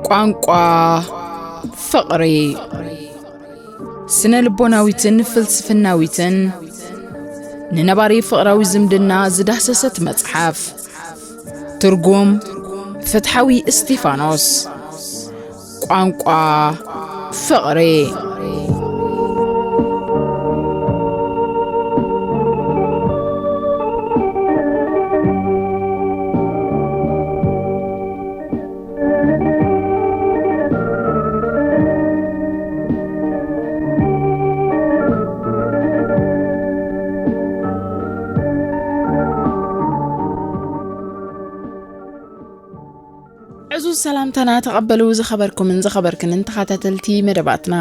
ቋንቋ ፍቕሪ። ስነ ልቦናዊትን ፍልስፍናዊትን ንነባሪ ፍቕራዊ ዝምድና ዝዳህሰሰት መጽሓፍ። ትርጉም ፍትሓዊ እስቲፋኖስ። ቋንቋ ፍቕሪ። ዕዙዝ ሰላምታና ተቐበሉ፣ ዝኸበርኩምን ዝኸበርክንን ተኸታተልቲ መደባትና።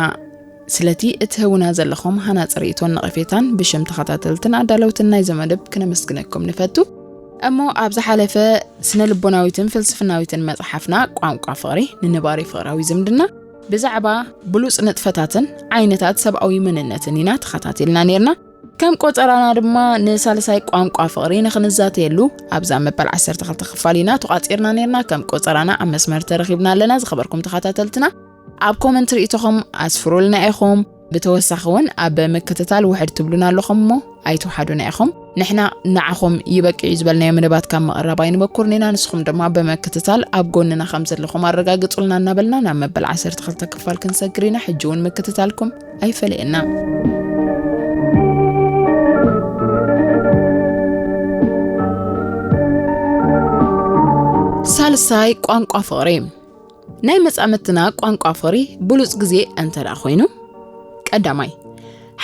ስለቲ እትህቡና ዘለኹም ሃናጺ ርእይቶን ነቐፌታን ብሽም ተኸታተልትን ኣዳለውትን ናይዚ መደብ ክነመስግነኩም ንፈቱ። እሞ ኣብ ዝሓለፈ ስነ ልቦናዊትን ፍልስፍናዊትን መጽሓፍና ቋንቋ ፍቕሪ፣ ንነባሪ ፍቕራዊ ዝምድና፣ ብዛዕባ ብሉጽ ንጥፈታትን ዓይነታት ሰብኣዊ መንነትን ኢና ተኸታቲልና ኔርና። ከም ቆጸራና ድማ ንሳልሳይ ቋንቋ ፍቕሪ ንኽንዛተየሉ ኣብዛ መበል ዓሰርተ ክልተ ክፋል ኢና ተቋጺርና ኔርና። ከም ቆጸራና ኣብ መስመር ተረኺብና ኣለና። ዝኸበርኩም ተኸታተልትና፣ ኣብ ኮመንት ርእይቶኹም ኣስፍሩልና ኢኹም። ብተወሳኺ እውን ኣብ ምክትታል ውሕድ ትብሉና ኣለኹም እሞ ኣይትውሓዱና ኢኹም። ንሕና ንዓኹም ይበቅዕ እዩ ዝበልናዮ መደባት ካብ ምቕራብ ኣይንበኩርን ኢና። ንስኹም ድማ ብምክትታል ኣብ ጎንና ከም ዘለኹም ኣረጋግጹልና እናበልና ናብ መበል ዓሰርተ ክልተ ክፋል ክንሰግር ኢና። ሕጂ እውን ምክትታልኩም ኣይፈለየና። ሳልሳይ ቋንቋ ፍቕሪ። ናይ መጻምድትና ቋንቋ ፍቕሪ ብሉጽ ግዜ እንተ ደኣ ኮይኑ፣ ቀዳማይ፣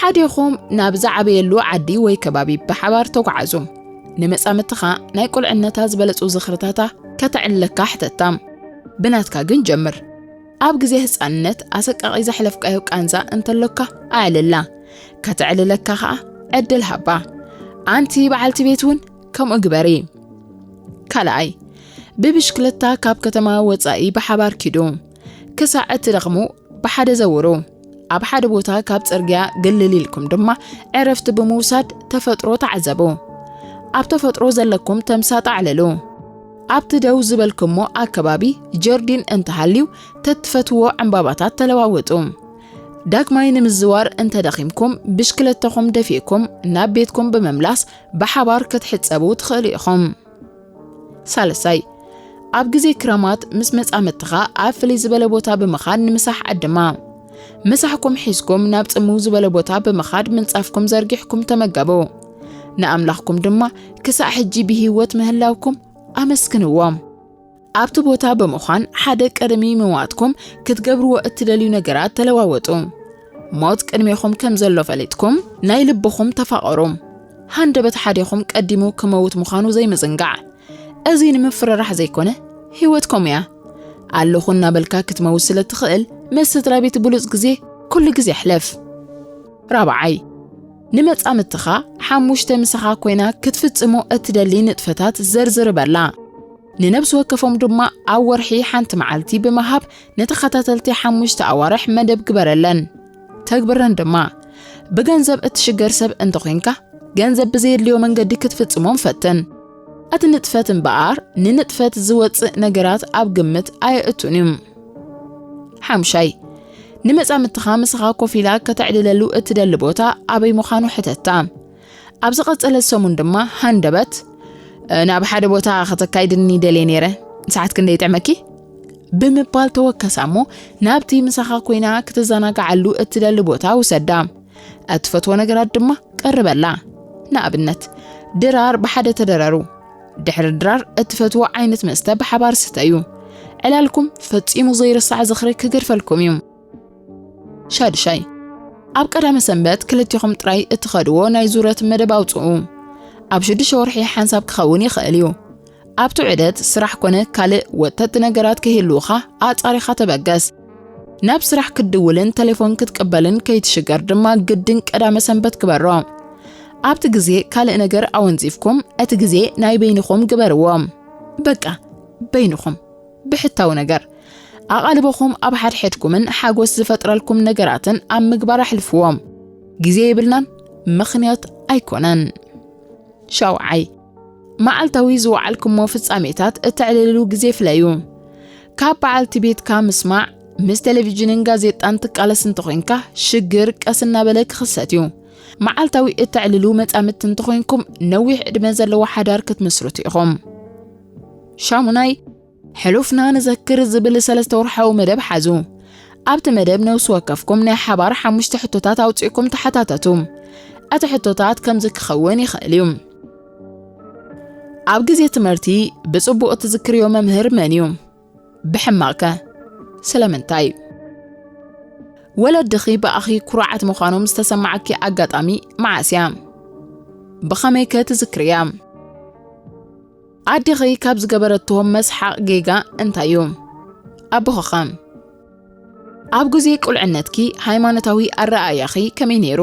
ሓዲኹም ናብ ዝዓበየሉ ዓዲ ወይ ከባቢ ብሓባር ተጓዓዙ። ንመጻምድትኻ ናይ ቁልዕነታ ዝበለጹ ዝኽርታታ ከተዕልለካ ሕተታ። ብናትካ ግን ጀምር። ኣብ ግዜ ህጻንነት ኣሰቃቒ ዘሕለፍካዮ ቃንዛ እንተሎካ ኣዕልላ። ከተዕልለካ ኸኣ ዕድል ሃባ። ኣንቲ በዓልቲ ቤት እውን ከምኡ ግበሪ። ካልኣይ፣ ብብሽክለታ ካብ ከተማ ወጻኢ ብሓባር ኪዱ። ክሳዕ እትደኽሙ ብሓደ ዘውሩ። ኣብ ሓደ ቦታ ካብ ጽርግያ ግልል ኢልኩም ድማ ዕረፍቲ ብምውሳድ ተፈጥሮ ተዓዘቡ። ኣብ ተፈጥሮ ዘለኩም ተምሳጥ ኣዕልሉ። ኣብቲ ደው ዝበልኩሞ ኣከባቢ ጀርዲን እንተሃልዩ፣ ተትፈትዎ ዕምባባታት ተለዋወጡ። ዳግማይ ንምዝዋር እንተደኺምኩም፣ ብሽክለታኹም ደፊእኩም ናብ ቤትኩም ብምምላስ ብሓባር ክትሕጸቡ ትኽእሉ ኢኹም። ሳልሳይ፣ ኣብ ግዜ ክረማት ምስ መጻምድትኻ ኣብ ፍልይ ዝበለ ቦታ ብምኻድ ንምሳሕ ዓድማ። ምሳሕኩም ሒዝኩም ናብ ጽምው ዝበለ ቦታ ብምኻድ ምንጻፍኩም ዘርጊሕኩም ተመገቡ። ንኣምላኽኩም ድማ ክሳዕ ሕጂ ብህይወት ምህላውኩም ኣመስግንዎ። ኣብቲ ቦታ ብምዃን ሓደ ቅድሚ ምሟትኩም ክትገብርዎ እትደልዩ ነገራት ተለዋወጡ። ሞት ቅድሜኹም ከም ዘሎ ፈሊጥኩም ናይ ልብኹም ተፋቐሩ። ሃንደበት ሓዴኹም ቀዲሙ ክመውት ምዃኑ ዘይምዝንጋዕ። እዚ ንምፍርራሕ ዘይኮነ፣ ህይወት ከምኡ እያ። ኣለኹ እናበልካ ክትመውት ስለ እትኽእል፣ ምስ ስድራ ቤት ብሉጽ ግዜ ኩሉ ግዜ ኣሕልፍ። ራብዓይ፣ ንመጻምድትኻ ሓሙሽተ ምሳኻ ኮይና ክትፍጽሞ እትደሊ ንጥፈታት ዘርዝር በላ። ንነብሲ ወከፎም ድማ ኣብ ወርሒ ሓንቲ መዓልቲ ብምሃብ ንተኸታተልቲ ሓሙሽተ ኣዋርሕ መደብ ግበረለን። ተግብረን ድማ። ብገንዘብ እትሽገር ሰብ እንተኾይንካ፣ ገንዘብ ብዘየድልዮ መንገዲ ክትፍጽሞም ፈትን። እቲ ንጥፈት እምበኣር፣ ንንጥፈት ዝወጽእ ነገራት ኣብ ግምት ኣየእቱን እዩ። ሓሙሻይ፣ ንመጻምድትኻ ምሳኻ ኮፍ ኢላ ከተዕልለሉ እትደሊ ቦታ ኣበይ ምዃኑ ሕተታ። ኣብ ዝቐጸለ ሰሙን ድማ ሃንደበት፣ "ናብ ሓደ ቦታ ከተካይድኒ ደልየ ነይረ፣ ሰዓት ክንደይ ይጥዕመኪ?" ብምባል ተወከሳ እሞ ናብቲ ምሳኻ ኮይና ክትዘናግዓሉ እትደሊ ቦታ ውሰዳ። እትፈትዎ ነገራት ድማ ቀርበላ። ንኣብነት፣ ድራር ብሓደ ተደረሩ። ድሕሪ ድራር እትፈትዎ ዓይነት መስተ ብሓባር ስተዩ። ዕላልኩም ፈጺሙ ዘይርሳዕ ዝኽሪ ክገድፈልኩም እዩ። ሻድሻይ፣ ኣብ ቀዳመ ሰንበት ክልቴኹም ጥራይ እትኸድዎ ናይ ዙረት መደብ ኣውጽኡ። ኣብ ሽዱሽተ ወርሒ ሓንሳብ ክኸውን ይኽእል እዩ። ኣብቲ ዑደት ስራሕ ኮነ ካልእ ወጠጥቲ ነገራት ከይህልዉኻ ኣጻሪኻ ተበገስ። ናብ ስራሕ ክትድውልን ተሌፎን ክትቅበልን ከይትሽገር ድማ ግድን ቀዳመ ሰንበት ግበሮ። ኣብቲ ግዜ ካልእ ነገር ኣወንዚፍኩም፣ እቲ ግዜ ናይ በይንኹም ግበርዎ። በቃ፣ በይንኹም። ብሕታዊ ነገር። ኣቓልቦኹም ኣብ ሓድሕድኩምን ሓጎስ ዝፈጥረልኩም ነገራትን ኣብ ምግባር ኣሕልፍዎም። ግዜ የብልናን፣ ምኽንያት ኣይኮነን። ሻውዓይ፣ መዓልታዊ ዝወዓልኩሞ ፍጻሜታት እተዕልልሉ ግዜ ፍለዩ። ካብ በዓልቲ ቤትካ ምስማዕ፣ ምስ ቴሌቪዥንን ጋዜጣን ትቃለስ እንተኾይንካ፣ ሽግር ቀስ እናበለ ክኽሰት እዩ። መዓልታዊ እተዕልሉ መጻምድቲ እንተኾይንኩም፣ ነዊሕ ዕድመ ዘለዎ ሓዳር ክትምስርቱ ኢኹም። ሻሙናይ፣ ሕሉፍና ንዘክር ዝብል ሰለስተ ወርሓዊ መደብ ሓዙ። ኣብቲ መደብ ነፍሲ ወከፍኩም ናይ ሓባር ሓሙሽተ ሕቶታት ኣውጺእኩም ተሓታተቱ። እቲ ሕቶታት ከምዚ ክኸውን ይኽእል እዩ። ኣብ ግዜ ትምህርቲ ብጽቡቕ እትዝክርዮ መምህር መን እዩ? ብሕማቕከ? ስለምንታይ? ወለድኺ ብኣኺ ኩሩዓት ምዃኖም ዝተሰማዓኪ ኣጋጣሚ መዓስ እያ? ብኸመይከ ትዝክርያ? ኣዴኺ ካብ ዝገበረቶ መስሓቕ ጌጋ እንታይ እዩ? ኣቦኺኸ? ኣብ ግዜ ቁልዕነትኪ ሃይማኖታዊ ኣረኣእያኺ ከመይ ነይሩ?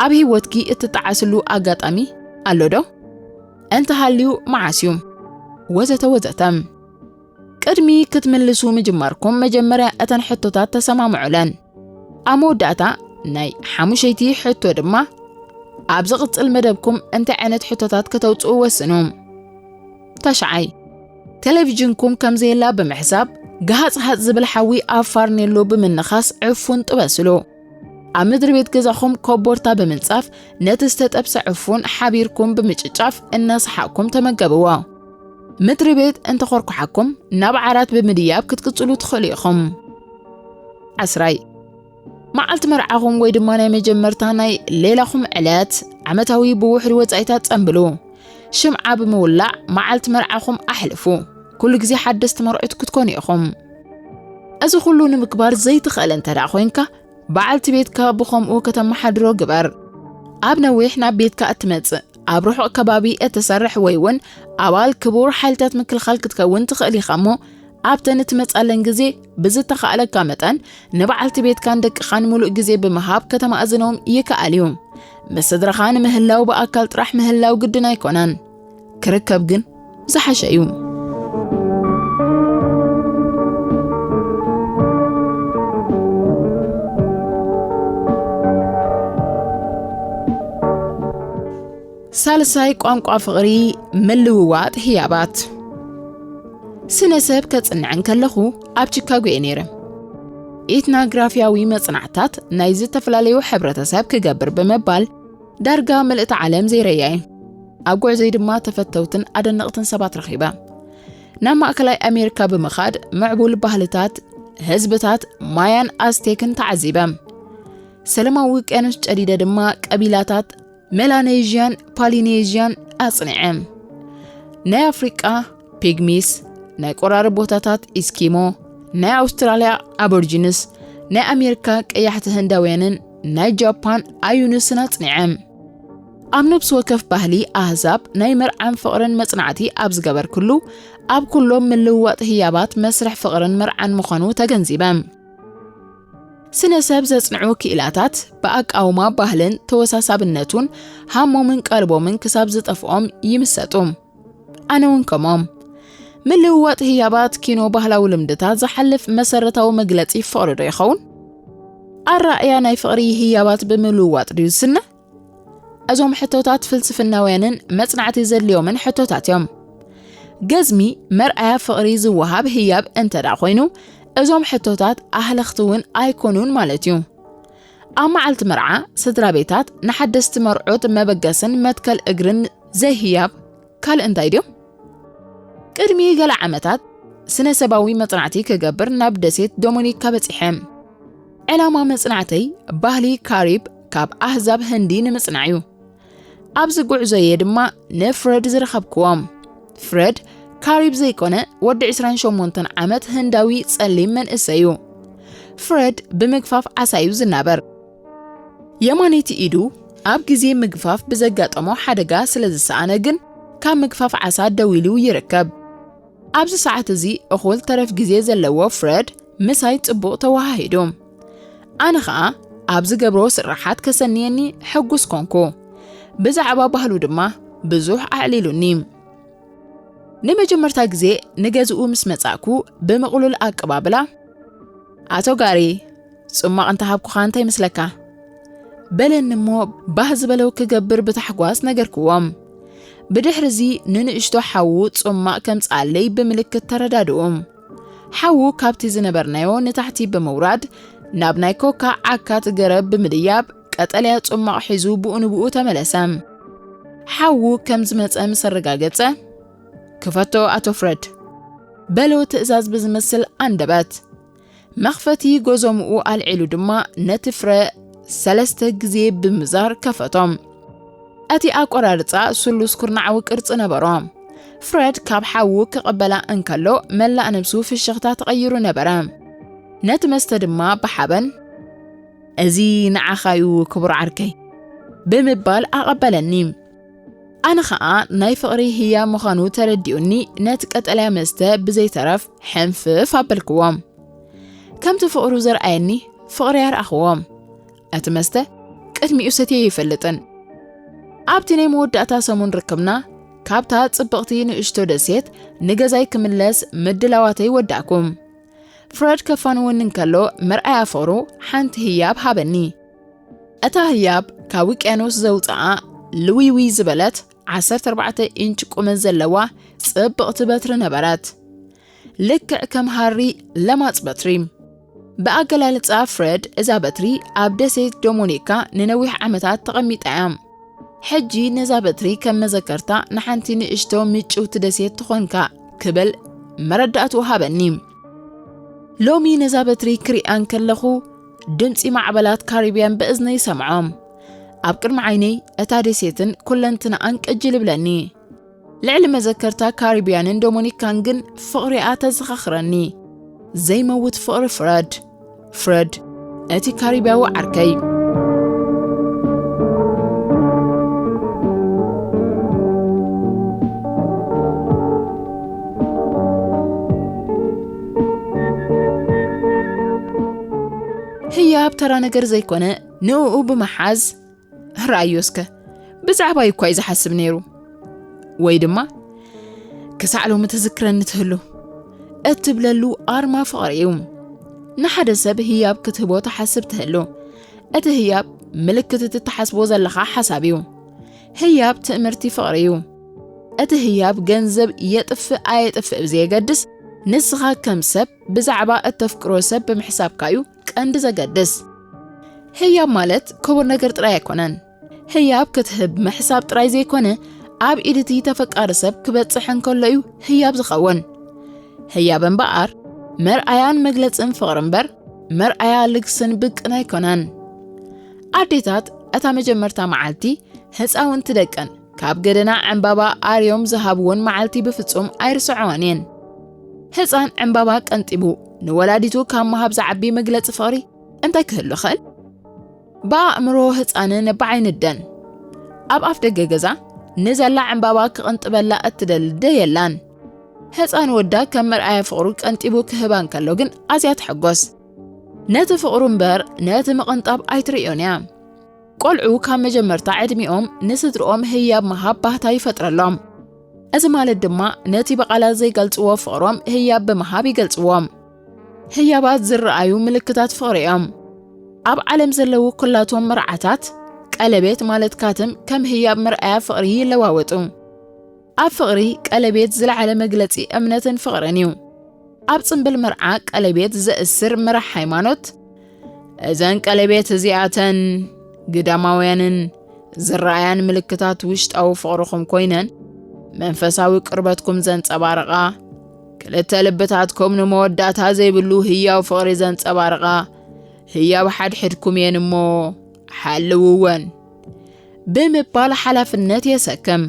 ኣብ ህይወትኪ እትጠዓስሉ ኣጋጣሚ ኣሎ ዶ? እንተሃልዩ መዓስ እዩ? ወዘተ ወዘተ። ቅድሚ ክትምልሱ ምጅማርኩም መጀመርያ እተን ሕቶታት ተሰማምዑለን። ኣብ መወዳእታ ናይ ሓሙሸይቲ ሕቶ ድማ ኣብ ዝቕጽል መደብኩም እንታይ ዓይነት ሕቶታት ከተውጽኡ ወስኑ። ተሽዓይ፣ ቴሌቪዥንኩም ከም ዘየላ ብምሕሳብ፣ ገሃጽ ሃጽ ዝብል ሓዊ ኣብ ፋርኔሎ ብምንኻስ ዕፉን ጥበስሉ። ኣብ ምድሪ ቤት ገዛኹም ኮቦርታ ብምንጻፍ፣ ነቲ ዝተጠብሰ ዕፉን ሓቢርኩም ብምጭጫፍ እናሰሓቕኩም ተመገብዎ። ምድሪ ቤት እንተኾርኩሓኩም፣ ናብ ዓራት ብምድያብ ክትቅጽሉ ትኽእሉ ኢኹም። ዓስራይ፣ መዓልቲ መርዓኹም ወይ ድማ ናይ መጀመርታ ናይ ሌላኹም ዕለት፣ ዓመታዊ ብውሕድ ወጻኢታት ጸንብሉ። ሽምዓ ብምውላዕ መዓልቲ መርዓኹም ኣሕልፉ። ኩሉ ግዜ ሓደስቲ መርዑት ክትኮኑ ኢኹም። እዚ ኩሉ ንምግባር ዘይትኽእል እንተ ደኣ ኮይንካ፣ በዓልቲ ቤትካ ብኸምኡ ከተመሓድሮ ግበር። ኣብ ነዊሕ ናብ ቤትካ እትመጽእ፣ ኣብ ርሑቕ ከባቢ እትሰርሕ ወይ እውን ኣባል ክቡር ሓይልታት ምክልኻል ክትከውን ትኽእል ኢኻ እሞ፣ ኣብተን እትመጻለን ግዜ ብዝተኻእለካ መጠን ንበዓልቲ ቤትካን ደቅኻን ምሉእ ግዜ ብምሃብ ከተማእዝኖም ይከኣል እዩ። ምስ ስድራኻ ንምህላው ብኣካል ጥራሕ ምህላው ግድን ኣይኮነን። ክርከብ ግን ዝሓሸ እዩ። ሳልሳይ ቋንቋ ፍቕሪ፣ ምልውዋጥ ህያባት። ስነ ሰብ ከጽንዕ እንከለኹ ኣብ ቺካጎ እየ ነይረ። ኢትናግራፊያዊ መጽናዕታት ናይ ዝተፈላለዩ ሕብረተሰብ ክገብር ብምባል ዳርጋ ምልእቲ ዓለም ዘይረኣየ። ኣብ ጉዕዞይ ድማ ተፈተውትን ኣደነቕትን ሰባት ረኺበ። ናብ ማእከላይ ኣሜሪካ ብምኻድ ምዕቡል ባህልታት ህዝብታት ማያን ኣዝቴክን ተዓዚበ። ሰለማዊ ውቅያኖስ ጨዲደ ድማ ቀቢላታት ሜላኔዥያን ፓሊኔዥያን ኣጽኒዐ። ናይ ኣፍሪቃ ፒግሚስ፣ ናይ ቆራሪ ቦታታት ኢስኪሞ፣ ናይ ኣውስትራልያ ኣቦርጂንስ፣ ናይ ኣሜሪካ ቀያሕቲ ህንዳውያንን ናይ ጃፓን ኣዩንስን ኣጽኒዐ። ኣብ ነብሲ ወከፍ ባህሊ ኣህዛብ ናይ መርዓን ፍቕርን መጽናዕቲ ኣብ ዝገበርኩሉ፣ ኣብ ኩሎም ምልውዋጥ ህያባት መስርሕ ፍቕርን መርዓን ምዃኑ ተገንዚበ። ስነ ሰብ ዘጽንዑ ክኢላታት ብኣቃውማ ባህልን ተወሳሳብነቱን ሃሞምን ቀልቦምን ክሳብ ዝጠፍኦም ይምሰጡ። ኣነ እውን ከምኦም። ምልውዋጥ ህያባት ኪኖ ባህላዊ ልምድታት ዝሓልፍ መሰረታዊ መግለጺ ፍቕሪ ዶ ይኸውን? ኣረኣእያ ናይ ፍቕሪ ህያባት ብምልውዋጥ ድዩ ዝስነ? እዞም ሕቶታት ፍልስፍናውያንን መጽናዕቲ ዘድልዮምን ሕቶታት እዮም። ገዝሚ መርኣያ ፍቕሪ ዝወሃብ ህያብ እንተ ደኣ ኮይኑ፣ እዞም ሕቶታት ኣህለኽቲ እውን ኣይኮኑን ማለት እዩ። ኣብ መዓልቲ መርዓ፣ ስድራ ቤታት ንሓደስቲ መርዑት መበገስን መትከል እግርን ዘይህያብ ካልእ እንታይ ድዮም? ቅድሚ ገለ ዓመታት፣ ስነ ሰባዊ መጽናዕቲ ክገብር ናብ ደሴት ዶሚኒካ በጺሐ። ዕላማ መጽናዕተይ፣ ባህሊ ካሪብ ካብ ኣህዛብ ህንዲ ንምጽናዕ እዩ። ኣብዚ ጉዕዞየ ድማ ንፍረድ ዝረኸብክዎም። ፍረድ ካሪብ ዘይኮነ ወዲ ዕስራን ሸሞንተን ዓመት ህንዳዊ ጸሊም መንእሰይ እዩ። ፍረድ ብምግፋፍ ዓሳ እዩ ዝናበር። የማነይቲ ኢዱ ኣብ ግዜ ምግፋፍ ብዘጋጠሞ ሓደጋ ስለ ዝሰኣነ ግን ካብ ምግፋፍ ዓሳ ደው ኢሉ ይርከብ። ኣብዚ ሰዓት እዚ እኹል ተረፍ ግዜ ዘለዎ ፍረድ ምሳይ ጽቡቕ ተወሃሂዱ። ኣነ ኸኣ ኣብ ዝገብሮ ስርሓት ከሰንየኒ ሕጉስ ኮንኩ። ብዛዕባ ባህሉ ድማ ብዙሕ ኣዕሊሉኒ። ንመጀመርታ ግዜ ንገዝኡ ምስ መጻእኩ ብምቕሉል ኣቀባብላ፣ "ኣቶ ጋሪ፣ ጽማቕ እንተሃብኩኻ እንታይ ይመስለካ?" በለኒ እሞ ባህ ዝበሎ ክገብር ብታሕጓስ ነገርክዎም። ብድሕርዚ ንንእሽቶ ሓዉ ጽማቕ ከምጽኣለይ ብምልክት ተረዳድኡ። ሓዉ ካብቲ ዝነበርናዮ ንታሕቲ ብምውራድ ናብ ናይ ኮካ ዓካት ገረብ ብምድያብ ቀጠልያ ጽማቕ ሒዙ ብኡ ንብኡ ተመለሰ። ሓዉ ከም ዝመጸ ምስ ኣረጋገጸ፣ "ክፈቶ ኣቶ ፍረድ" በሎ ትእዛዝ ብዝመስል ኣንደበት። መኽፈቲ ጎዞምኡ ኣልዒሉ ድማ ነቲ ፍረ ሰለስተ ግዜ ብምዛር ከፈቶ። እቲ ኣቆራርጻ ስሉስ ኩርናዓዊ ቅርጺ ነበሮ። ፍረድ ካብ ሓዉ ክቕበላ እንከሎ መላእ ነብሱ ፍሽኽታ ተቐይሩ ነበረ። ነቲ መስተ ድማ ብሓበን፣ "እዚ ንዓኻ'ዩ ክቡር ዓርከይ" ብምባል ኣቐበለኒ። ኣነ ኸኣ ናይ ፍቕሪ ህያብ ምዃኑ ተረዲኡኒ ነቲ ቀጠልያ መስተ ብዘይተረፍ ሕንፍፍ ኣበልክዎ። ከምቲ ፍቕሩ ዘርኣየኒ ፍቕሪ ኣርኣኽዎ። እቲ መስተ ቅድሚኡ ሰትየ ኣይፈልጥን። ኣብቲ ናይ መወዳእታ ሰሙን ርክብና ካብታ ጽብቕቲ ንእሽቶ ደሴት ንገዛይ ክምለስ ምድላዋተይ ወዳእኩ። ፍረድ ከፋንወኒ እንከሎ መርኣያ ፍቕሩ ሓንቲ ህያብ ሃበኒ። እታ ህያብ ካብ ውቅያኖስ ዘውጽኣ ልውይውይ ዝበለት ዓሰርተ ኣርባዕተ ኢንች ቁመት ዘለዋ ጽብቕቲ በትሪ ነበረት። ልክዕ ከም ሃሪ ለማጽ በትሪ። ብኣገላልጻ ፍረድ እዛ በትሪ ኣብ ደሴት ዶሞኒካ ንነዊሕ ዓመታት ተቐሚጣ እያ። ሕጂ ነዛ በትሪ ከም መዘከርታ ንሓንቲ ንእሽቶ ምጭውቲ ደሴት ትኾንካ ክብል መረዳእትኡ ሃበኒ። ሎሚ ነዛ በትሪ ክሪኣ እንከለኹ ድምጺ ማዕበላት ካሪብያን ብእዝነይ ይሰምዖ። ኣብ ቅድሚ ዓይነይ እታ ደሴትን ኩለንትናኣን ቅጅል ይብለኒ። ልዕሊ መዘከርታ ካሪብያንን ዶሞኒካን ግን ፍቕሪኣ ተዘኻኽረኒ። ዘይመውት ፍቕሪ ፍረድ። ፍረድ፣ እቲ ካሪብያዊ ዓርከይ። ህያብ ተራ ነገር ዘይኮነ፣ ንእኡ ብምሓዝ፣ "ርኣዮ እስከ፣ ብዛዕባይ እኳ እዩ ዝሓስብ ነይሩ" ወይ ድማ "ክሳዕ ሎሚ ትዝክረኒ ትህሉ" እትብለሉ ኣርማ ፍቕሪ እዩ። ንሓደ ሰብ ህያብ ክትህቦ ትሓስብ ትህሉ። እቲ ህያብ ምልክት እቲ ትሓስቦ ዘለኻ ሓሳብ እዩ። ህያብ ትእምርቲ ፍቕሪ እዩ። እቲ ህያብ ገንዘብ የጥፍእ ኣየጥፍእ ብዘየገድስ፣ ንስኻ ከም ሰብ ብዛዕባ እተፍቅሮ ሰብ ብምሕሳብካ እዩ ቀንዲ ዘገድስ። ህያብ ማለት ክቡር ነገር ጥራይ ኣይኮነን። ህያብ ክትህብ ምሕሳብ ጥራይ ዘይኮነ፣ ኣብ ኢድ እቲ ተፈቃሪ ሰብ ክበጽሕ እንከሎ እዩ ህያብ ዝኸውን። ህያብ እምበኣር መርኣያን መግለጽን ፍቕሪ እምበር፣ መርኣያ ልግስን ብቅን ኣይኮነን። ኣዴታት እታ መጀመርታ መዓልቲ ህፃውንቲ ደቀን ካብ ገደና ዕምባባ ኣርዮም ዝሃብወን መዓልቲ ብፍጹም ኣይርስዐዋን እየን። ህፃን ዕምባባ ቀንጢቡ ንወላዲቱ ካብ ምሃብ ዝዓቢ መግለፂ ፍቕሪ እንታይ ክህሉ ይኽእል? ብኣእምሮ ህፃንን ብዓይኒ ኣደን። ኣብ ኣፍ ደገ ገዛ ንዘላ ዕምባባ ክቕንጥበላ እትደሊ ኣደ የላን። ህፃን ወዳ ከም መርኣያ ፍቕሩ ቀንጢቡ ክህባ እንከሎ ግን ኣዝያ ትሕጎስ። ነቲ ፍቕሩ እምበር ነቲ ምቕንጣብ ኣይትርእዮን እያ። ቆልዑ ካብ መጀመርታ ዕድሚኦም ንስድርኦም ህያብ ምሃብ ባህታ ይፈጥረሎም። እዚ ማለት ድማ ነቲ ብቓላት ዘይገልጽዎ ፍቕሮም ህያብ ብምሃብ ይገልጽዎ። ህያባት ዝረኣዩ ምልክታት ፍቕሪ እዮም። ኣብ ዓለም ዘለዉ ኩላቶም መርዓታት ቀለቤት ማለት ካትም ከም ህያብ መርኣያ ፍቕሪ ይለዋወጡ። ኣብ ፍቕሪ ቀለቤት ዝለዓለ መግለጺ እምነትን ፍቕርን እዩ። ኣብ ጽምብል መርዓ ቀለቤት ዘእስር መራሕ ሃይማኖት፣ እዘን ቀለቤት እዚኣተን ግዳማውያንን ዝረኣያን ምልክታት ውሽጣዊ ፍቕርኹም ኮይነን፣ መንፈሳዊ ቅርበትኩም ዘንጸባርቓ፣ ክልተ ልብታትኩም ንመወዳእታ ዘይብሉ ህያው ፍቕሪ ዘንጸባርቓ፣ ህያብ ሓድሕድኩም እየን እሞ ሓልውወን ብምባል ሓላፍነት የሰክም።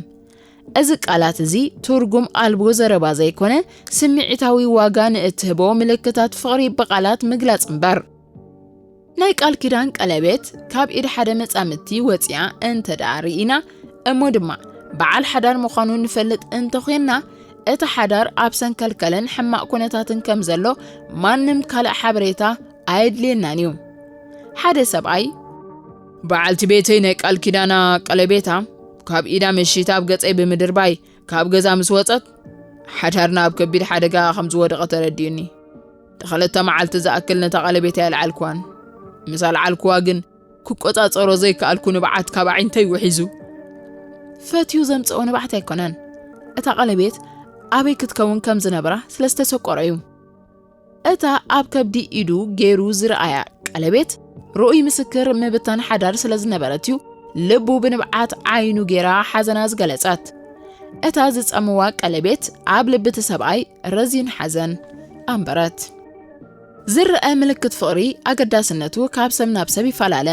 እዚ ቃላት እዚ ትርጉም ኣልቦ ዘረባ ዘይኮነ፣ ስምዒታዊ ዋጋ ንእትህቦ ምልክታት ፍቕሪ ብቓላት ምግላጽ እምበር። ናይ ቃል ኪዳን ቀለቤት ካብ ኢድ ሓደ መጻምድቲ ወጺኣ እንተ ደኣ ርኢና፣ እሞ ድማ በዓል ሓዳር ምዃኑ ንፈልጥ እንተኾይንና፣ እቲ ሓዳር ኣብ ሰንከልከልን ሕማቕ ኩነታትን ከም ዘሎ ማንም ካልእ ሓበሬታ ኣየድልየናን እዩ። ሓደ ሰብኣይ፣ "በዓልቲ ቤተይ ናይ ቃል ኪዳና ቀለቤታ ካብ ኢዳ መሺታ ኣብ ገጸይ ብምድርባይ ካብ ገዛ ምስ ወጸት፣ ሓዳርና ኣብ ከቢድ ሓደጋ ከም ዝወደቐ ተረዲኡኒ። ንኽልተ መዓልቲ ዝኣክል ነታ ቀለቤት ኣየልዓልኩዋን። ምስ ኣልዓልኩዋ ግን ክቆጻጸሮ ዘይከኣልኩ ንብዓት ካብ ኣዒንተይ ውሒዙ" ፈትዩ ዘምጽኦ ንባዕቲ ኣይኮነን። እታ ቀለቤት ኣበይ ክትከውን ከም ዝነበራ ስለ ዝተሰቆሮ እዩ። እታ ኣብ ከብዲ ኢዱ ገይሩ ዝረኣያ ቀለቤት ርኡይ ምስክር ምብታን ሓዳር ስለ ዝነበረት እዩ ልቡ ብንብዓት ዓይኑ ገይራ ሓዘና ዝገለጸት። እታ ዝጸምዋ ቀለቤት ኣብ ልቢ እቲ ሰብኣይ ረዚን ሓዘን ኣንበረት። ዝረአ ምልክት ፍቕሪ ኣገዳስነቱ ካብ ሰብ ናብ ሰብ ይፈላለ።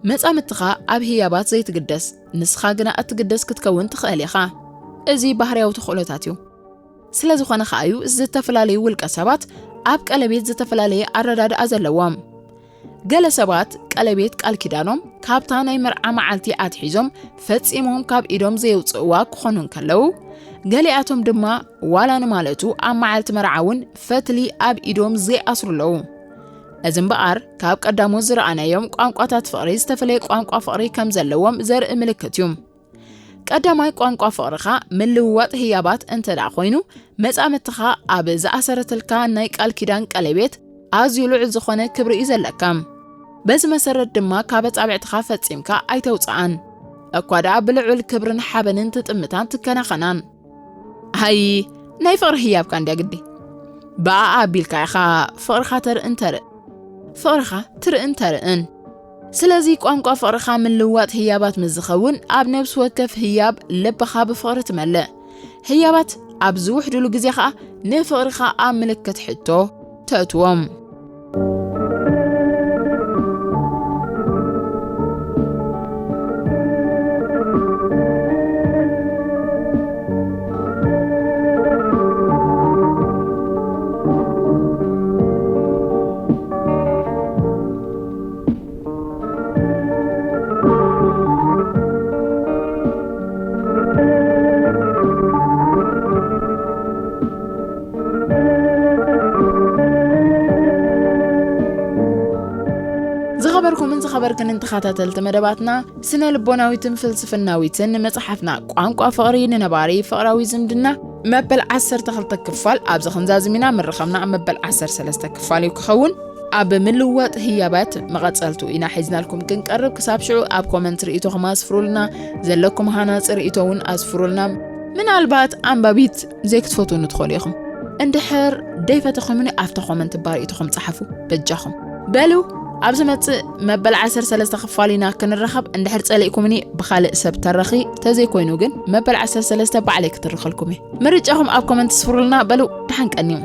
መጻምድትኻ ኣብ ህያባት ዘይትግደስ፣ ንስኻ ግና እትግደስ ክትከውን ትኽእል ኢኻ። እዚ ባህርያዊ ተኽእሎታት እዩ። ስለ ዝኾነ ከኣ እዩ ዝተፈላለዩ ውልቀ ሰባት ኣብ ቀለቤት ዝተፈላለየ ኣረዳድኣ ዘለዎም። ገለ ሰባት ቀለቤት ቃል ኪዳኖም ካብታ ናይ መርዓ መዓልቲ ኣትሒዞም ፈጺሞም ካብ ኢዶም ዘየውጽእዋ ክኾኑ እንከለዉ፣ ገሊኣቶም ድማ ዋላ ንማለቱ ኣብ መዓልቲ መርዓ እውን ፈትሊ ኣብ ኢዶም ዘይኣስሩ ኣለዉ። እዚ እምበኣር ካብ ቀዳሞት ዝረኣናዮም ቋንቋታት ፍቕሪ ዝተፈለየ ቋንቋ ፍቕሪ ከም ዘለዎም ዘርኢ ምልክት እዩ። ቀዳማይ ቋንቋ ፍቕርኻ ምልውዋጥ ህያባት እንተ ደኣ ኮይኑ፣ መጻምድትኻ ኣብ ዝኣሰረትልካ ናይ ቃል ኪዳን ቀለቤት ኣዝዩ ልዑል ዝኾነ ክብሪ እዩ ዘለካ። በዚ መሰረት ድማ ካብ ኣጻብዕትኻ ፈጺምካ ኣይተውጽኣን። እኳ ደኣ ብልዑል ክብርን ሓበንን ትጥምታን ትከናኸናን። ኣይ፣ ናይ ፍቕሪ ህያብካ እንድያ ግዲ። ብኣኣ ኣቢልካ ኢኻ ፍቕርኻ ተርእን ተርኢ። ፍቕርኻ ትርእን ተርእን። ስለዚ ቋንቋ ፍቕርኻ ምልውዋጥ ህያባት ምስ ዝኸውን፣ ኣብ ነብሲ ወከፍ ህያብ ልብኻ ብፍቕሪ ትመልእ። ህያባት ኣብ ዝውሕድሉ ግዜ ኸኣ ንፍቕርኻ ኣብ ምልክት ሕቶ ተእትዎም። ዝኸበርኩምን ዝኸበርክንን ተኸታተልቲ መደባትና፣ ስነ ልቦናዊትን ፍልስፍናዊትን መጽሓፍና ቋንቋ ፍቕሪ ንነባሪ ፍቕራዊ ዝምድና መበል ዓሰርተ ክልተ ክፋል ኣብዚ ክንዛዝም ኢና። ምርኻብና ኣብ መበል ዓሰርተ ሰለስተ ክፋል እዩ ክኸውን። ኣብ ምልዋጥ ህያባት መቐጸልቱ ኢና ሒዝናልኩም ክንቀርብ። ክሳብ ሽዑ ኣብ ኮመንት ርእይቶኹም ኣስፍሩልና፣ ዘለኩም ሃናጺ ርእይቶ እውን ኣስፍሩልና። ምናልባት ኣንባቢት ዘይክትፈትውኒ ትኾኑ ኢኹም። እንድሕር ደይፈተኹምኒ ኣብታ ኮመንት ባር ርእይቶኹም ጸሓፉ በጃኹም። በሉ፣ ኣብ ዝመጽእ መበል ዓሰርተ ሰለስተ ክፋል ኢና ክንራኸብ። እንድሕር ጸሊእኩምኒ ብኻልእ ሰብ ተረኺ፣ ተዘይኮይኑ ግን መበል ዓሰርተ ሰለስተ ባዕለይ ክትርኸልኩም እየ። ምርጫኹም ኣብ ኮመንት ስፍሩልና። በሉ፣ ደሓን ቀንዩ።